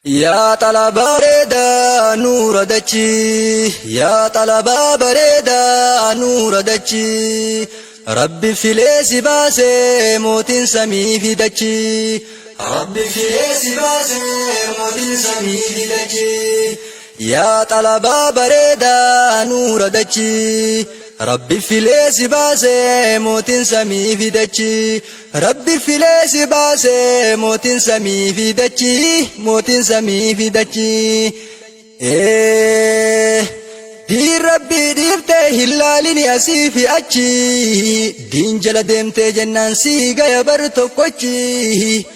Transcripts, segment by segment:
Yaa xalabaa bareedaa nuura dachii Yaa xalabaa bareedaa nuura dachii Rabbi filee si baasee mootiin samii fi dachii Rabbi filee si baasee mootiin samii fi dachii Yaa xalabaa bareedaa nuura dachii Rabbi filee si baasee mootiin samii fi dachii Rabbi filee si baasee mootiin samii fi dachii mootiin samii fi dachii. Diin rabbii dhiiftee hin laalini asii fi achi diin jala deemtee jennaan sii gaya bar tokkochi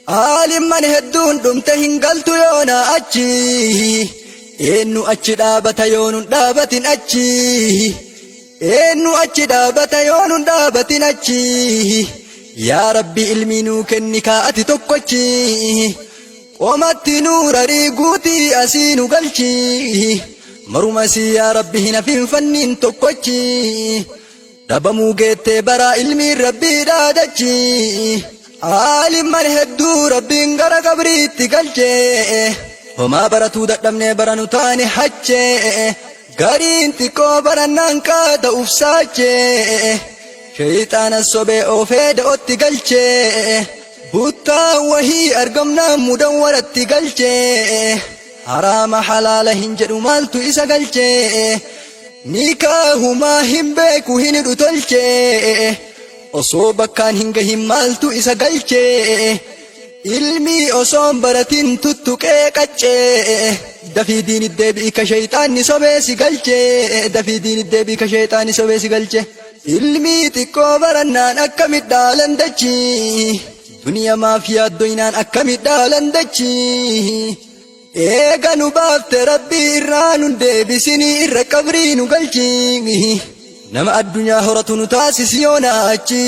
aalimman hedduun dhumte hin galtu yoona achi eennu achi dhaabata yoonun dhaabatin achi. Eennu achi dhaabata yoo nun dhaabatin achi Yaa Rabbi ilmii nuu kenni kaa ati tokkochi Qomatti nuu rarii guutii asii nu galchi Marumasii yaa Rabbi hin hafin fanniin tokkochi Dhabamuu geettee baraa ilmiin Rabbii dhaadachi Aalimman hedduu Rabbiin gara qabriitti galche Homaa baratuu dadhabnee bara nu taane hachee Gariin xiqqoo barannaan qaata uf saachee Sheyxaana sobee oofee da'otti galchee Buttaa wahii argamnaan mudawwaratti galchee Haraama halaala hin jedhu maaltu isa galchee Nikaahumaa hin beeku hin hidhu tolchee Osoo bakkaan hin gahin maaltu isa galchee Ilmii osoon baratin tuttuqee qaccee Dafii diinit deebi'i ka sheyxaanni sobee si galchee Dafii diinit deebi'i ka sheyxaanni sobee si galche Ilmii xiqqoo barannaan akkamit dhaalan dachii Duniya maaf yaaddoynaan akkamit dhaalan dachii Eega nu baafte Rabbii irraa nun deebisinii irra qabrii nu galchi Nama addunyaa horatu nu taasisi yoona achi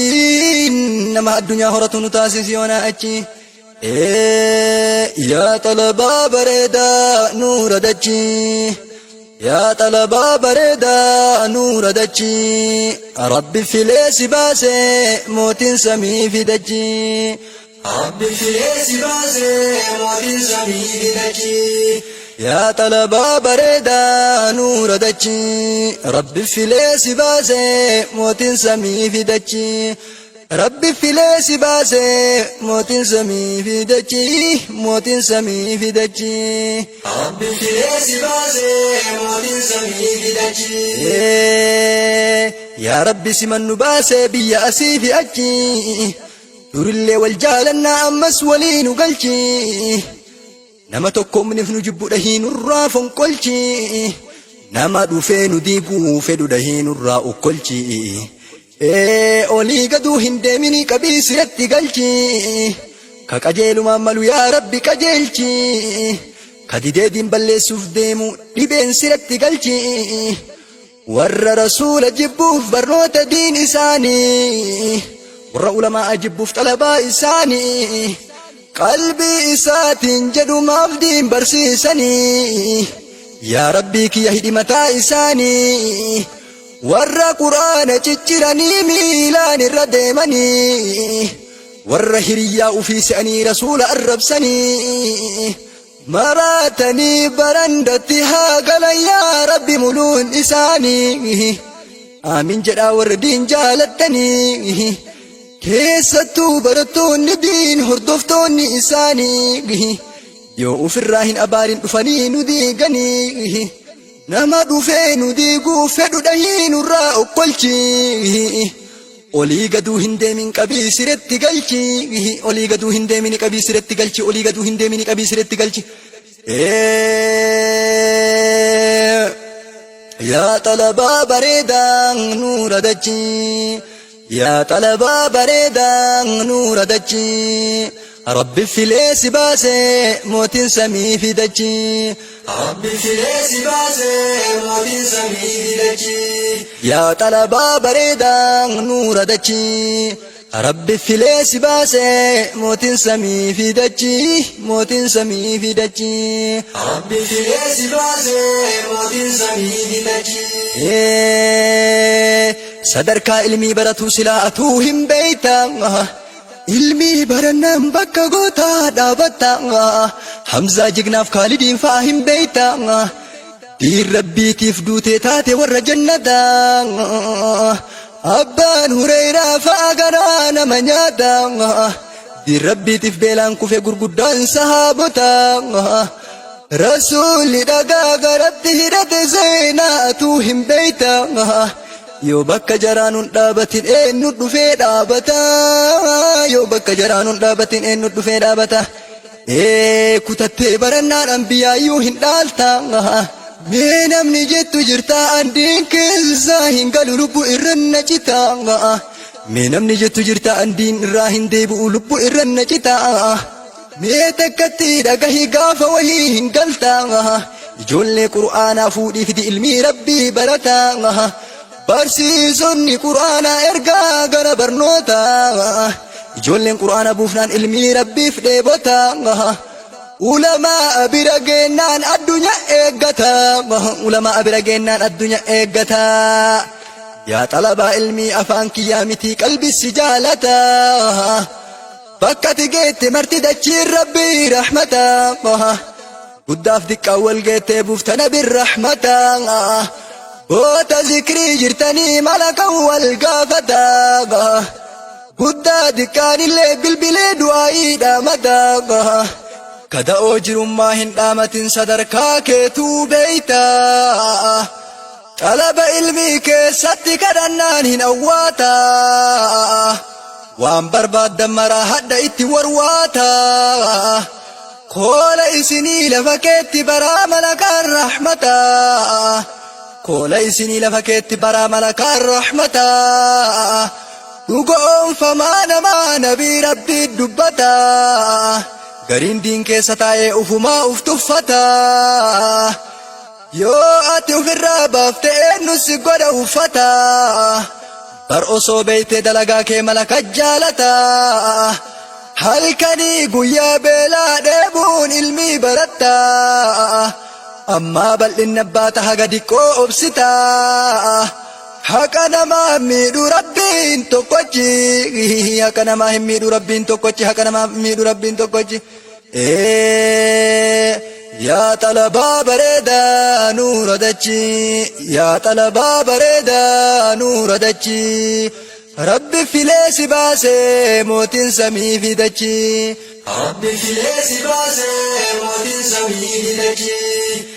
Nama addunyaa horatu nu taasisi yoona achi Yaa xalabaa bareedaa nuura dachii Yaa xalabaa bareedaa nuura dachii Rabbi filee si baasee mootiin samii fi dachii Rabbi filee si baasee mootiin samii fi dachii Yaa xalabaa bareedaa nuura dachii Rabbi filee si baasee mootiin samii fi dachii Rabbi filee si baasee mootiin samii fi dachii mootiin samii fi dachii Rabbi filee si baasee mootiin samii fi dachii Yaa Rabbi siman nu baasee biyya asii fi achii Durillee wal jaalannaa ammas walii nu galchi. Nama tokkoomnif nu jibbu dhahii nurraa fonqolchi. Nama dhufee nu diiguu fedhu dhahii nurraa okkolchi. Ee olii gaduu hin deeminii qabii siratti galchi. Ka qajeelumaan malu yaa Rabbi qajeelchi. Ka didee diin balleessuuf deemu dhibeen siratti galchi. Warra Rasuula jibbuuf barnoota diin isaanii, warra ulamaa'a jibbuuf xalabaa isaanii, qalbii isaatiin jedhu maaf diin barsiisanii, yaa Rabbii kiyya hidhi mataa isaanii, warra Qur'aana cicciranii miilaan irra deemanii, warra hiriyyaa ufii se'anii Rasuula arrabsanii, Maraatanii barandatti haa galan yaa Rabbi muluun isaanii. Aamin jedhaa warri diin jaalattanii. Keessattuu barattoonni diin hordoftoonni isaanii. Yoo ofirraa hin abaarin dhufanii nu diiganii. Nama dhufee nu diiguu fedhu dhahii nurraa okkolchi. Olii gaduu hin deemin qabii siretti galchi. Olii gaduu hin deemini qabii siretti galchi. Olii gaduu hin deemini qabii siretti galchi. Yaa xalabaa bareedaa nuura dachii. Yaa xalabaa bareedaa nuura dachii. Rabbi filee si baasee mootiin samii fi dachii. Rabbi filee si baasee mootiin samii fi dachii. Yaa xalabaa bareedaa nuura dachii. Rabbi filee si baasee mootiin samii fi dachii mootiin samii fi dachii. Rabbi filee si baasee mootiin samii fi dachii. Sadarkaa ilmii baratuu silaa atuu hin beeyta. Ilmii barannaan bakka gootaa dhaabatta. Hamzaa jignaaf Kaalidiin fa'aa hin beeyta. Diin Rabbiitiif duutee taate warra jannata. Abbaan Hureyraa fa'a garaa nama nyaata. Diin Rabbiitiif beelaan kufe gurguddaan sahaabota. Rasuulli dhagaa garatti hidhate seenaatuu hin beeyta. Yoo bakka jaraan hun dhaabatin eenyu dhufee dhaabata. Yoo bakka jaraan hun dhaabatin eenyu dhufee dhaabata. Ee kutattee barannaan anbiyaayyuu hin dhaalta. Mee namni jettu jirta andiin keessa hin galu lubbu irra na cita. Mee namni jettu jirta andiin irraa hin deebi'u lubbu irra na cita. Mee takkatti dhagahi gaafa wahii hin galta. Ijoollee Qur'aanaa fuudhii fidi ilmii Rabbii barata. Barsiisonni Qur'aanaa ergaa gara barnoota. Ijoolleen Qur'aana buufnaan ilmii Rabbiif dheebota. Ulamaa bira geennaan addunyaa eeggata. Ulamaa bira geennaan addunyaa eeggata. Yaa xalabaa ilmii afaan kiyyaa mitii qalbi si jaalata. Bakka ati geette marti dachiin Rabbii rahmata. Guddaaf diqqaan wal geettee buuftana birrahmata. Goota zikrii jirtanii malakan wal gaafata. Guddaa diqqaan illee bilbilee du'aa'ii dhaamata. Kada'oo jirummaa hin dhaamatin sadarkaa keetuu beeyta. Xalaba ilmii keessatti kadhannaan hin awwaata. Waan barbaaddan maraa hadha itti warwaata. Koola isinii lafa keetti baraa malakaan rahmata. Koola isinii lafa keetti baraa malakaan rahmata. Dhuga oonfamaa namaa nabii Rabbii dubbata. Gariin diin keessa taa'ee ufumaa uf tuffata. Yoo ati ufirraa baafte eenyu si godha uffata. Bar osoo beeytee dalagaa kee malaka jaalata. Halkanii guyyaa beelaa dheebuun ilmii baratta. Ammaa bal'inna baata haga diqqoo obsita. Haqa namaa miidhu Rabbiin tokkochi. Haqa namaa hin miidhu Rabbiin tokkochi. Haqa namaa miidhu Rabbiin tokkochi. Ee yaa xalabaa bareedaa nuura dachii. Yaa xalabaa bareedaa nuura dachii. Rabbi filee si baasee mootiin samii fi dachii. Rabbi filee si baasee mootiin samii fi dachii.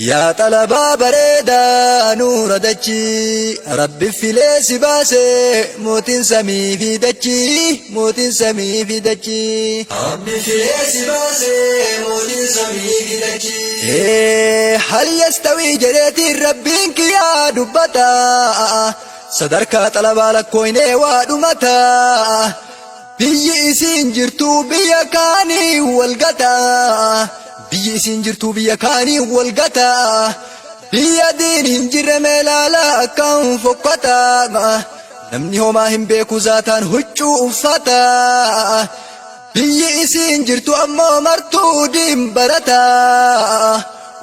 Yaa xalabaa bareedaa nuura dachii. Rabbi filee si baasee mootiin samii fi dachii. Mootiin samii fi dachii. Rabbi filee si baasee mootiin samii fi dachii. Ee hal yastawii jedheetiin Rabbiin kiyyaa dubbata. Sadarkaa xalabaa lakkooynee waa dhumata. Biyyi isiin jirtuu biyya kaanii wal gata. Biyyi isiin jirtuu biyya kaanii wal gata. Biyya diin hin jirre mee laala akkam fokkata. Namni homaa hin beeku zaataan huccuu uffata. Biyyi isiin jirtu ammoo martuu diin barata.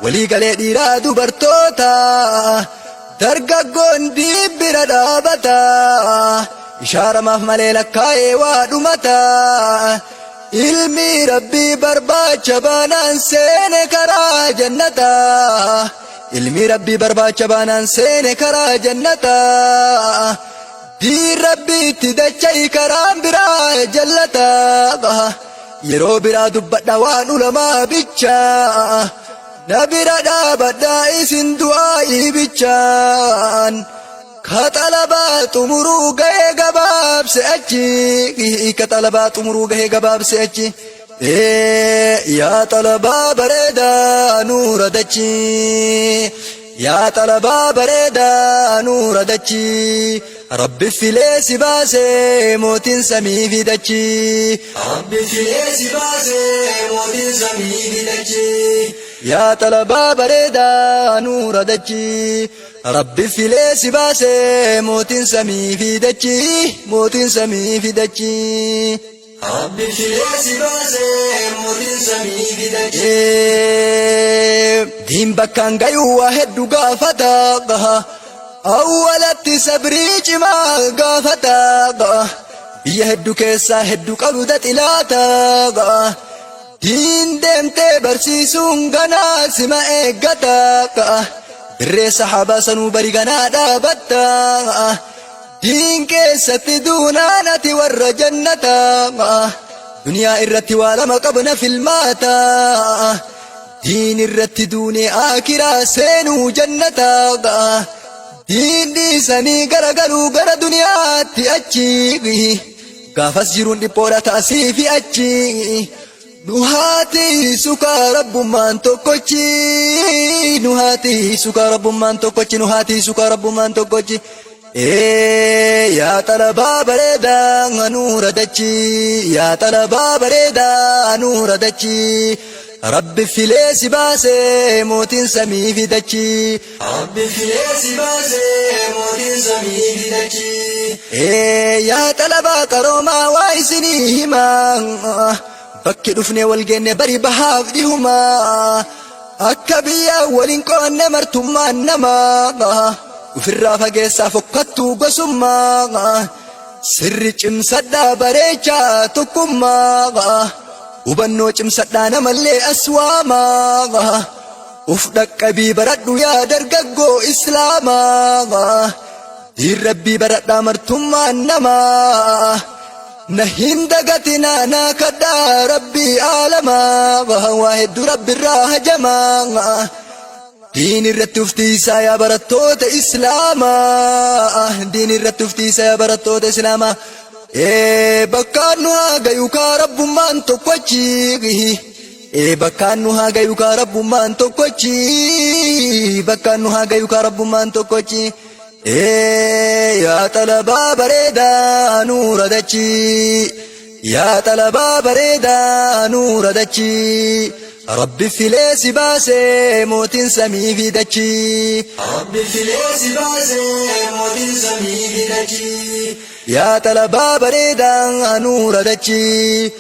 Walii galee dhiiraa dubartoota. Dargaggoon diin bira dhaabata. Ishaaramaaf malee lakkaa'ee waa dhumata. Ilmi Rabbii barbaacha baanaan seene karaa jannata. Ilmi Rabbii barbaacha baanaan seene karaa jannata. Diin Rabbiitti dacha'ii karaan biraa jallata. Yeroo biraa dubbadha waan ulamaa bicha. Na bira dhaabadha isin du'aa'ii bichaan. Ka xalabaa xumuruu gahee gabaabse achi. Ka xalabaa xumuruu gahee gabaabse achi. Ee yaa xalabaa bareedaa nuura dachii. Yaa xalabaa bareedaa nuura dachii. Rabbi filee si baasee mootiin samii fi dachii. Rabbi filee si baasee mootiin samii fi dachii. Yaa xalabaa bareedaa nuura dachii. Rabbi filee si baasee mootiin samii fi dachii. Mootiin samii fi dachii. Rabbi filee si baasee mootiin samii fi dachii. Diin bakkaan gayuu waa hedduu gaafata. Awwalatti sabrii cimaa gaafata. Biyya hedduu keessaa hedduu qabda xilaata. Diin deemtee barsiisuun ganaa sima eeggata. Dirree sahaabaa sanuu bari ganaa dhaabatta. Diin keessatti duunaan ati warra jannata. Duniyaa irratti waa lama qabna filmaata. Diin irratti duunee aakiraa seenuu jannata. Diin dhiisanii garagaluu gara duniyaatti achi. Gaafas jiruun dhiphoodha ta'asii fi achi. Nu haati sukaa rabbummaan tokkochi. Nu haati sukaa rabbummaan tokkochi. Nu haati sukaa rabbummaan tokkochi. Ee yaa xalabaa bareedaa nuura dachii. Yaa xalabaa bareedaa nuura dachii. Rabbi filee si baasee mootiin samii fi dachii. Rabbi filee si baasee mootiin samii fi dachii. Ee yaa xalabaa qaroomaa waa isinii himaa. Bakki dhufnee wal geenne bari bahaaf dhihumaa. Akka biyyaa waliin qoonne martummaan namaa. Ufirraa fageessaa fokkattuu gosummaa. Sirri cimsadhaa bareechaa tokkummaa. Hubannoo cimsadhaa namallee as waamaa. Uf dhaqqabii baradhu yaa dargaggoo islaamaa. Diin rabbii baradhaa martummaan namaa. Na hin dagatinaa naa kadhaa rabbii aalamaa. Waa hedduu rabbirraa hajamaa. Diin irratti uftiisaa yaa barattoota islaamaa. Diin irratti uftiisaa yaa barattoota islaamaa. Ee bakkaan nu haa gayu kaa rabbummaan tokkochi. Ee bakkaan nu haa gayu kaa rabbummaan tokkochi. Bakkaan nu haa gayu kaa rabbummaan tokkochi. Ee yaa xalabaa bareedaa nuura dachii. Yaa xalabaa bareedaa nuura dachii. Rabbi filee si baasee mootiin samii fi dachii. Rabbi filee si baasee mootiin samii fi dachii. Yaa xalabaa bareedaa nuura dachii.